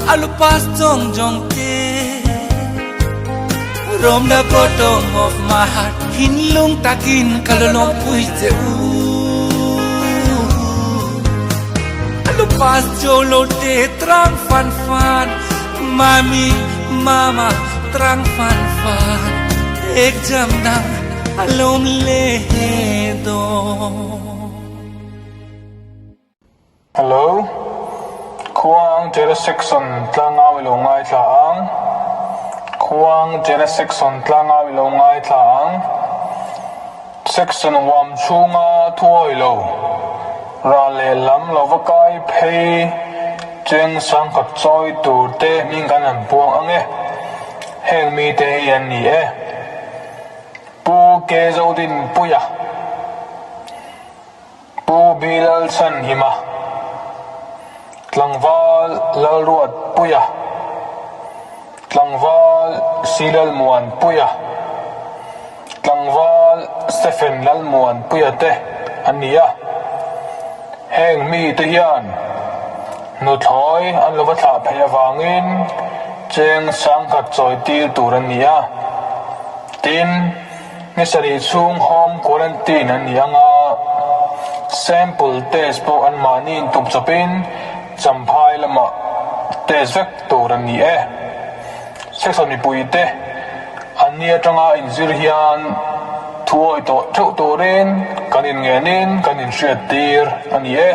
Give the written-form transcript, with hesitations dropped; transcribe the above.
Alupas jong jong te From the bottom of my heart Thinlung takin ka lo lawmpui che u Alupas jolo te trang fan fan Mami mama trang fan fan Exam dang alom le do Hello. Khuang Jera Section tlangau i lo ngaithla ang. Khuang Jera Section tlangau i lo ngaithla ang. Section huam chhunga thuawi lo, ral leh lam lo va kai phei cheng sangkhat chawi tur te hming kan han puang ang e. Heng mite hi an ni e. Pu Kezodinpuia. Pu Bilal Chhanhima, Tlangval Lalruatpuia, Tlangval Silalmuanpuia, Tlangval Stephen Lalmuanpuia te an ni a. Heng mite hian nuthlawi an lo va thlah phei avangin cheng sangkhat chawi tir tur an ni a. Tin. Ni sarih chhung home quarantine an ni ang a, sample test pawh anmahni intup chawpin Champhai lamah test vek tur an ni e. Section mipuite an ni atanga inzir hian thuawi tawh theuh turin kan inngenin kan inhriattir a ni e.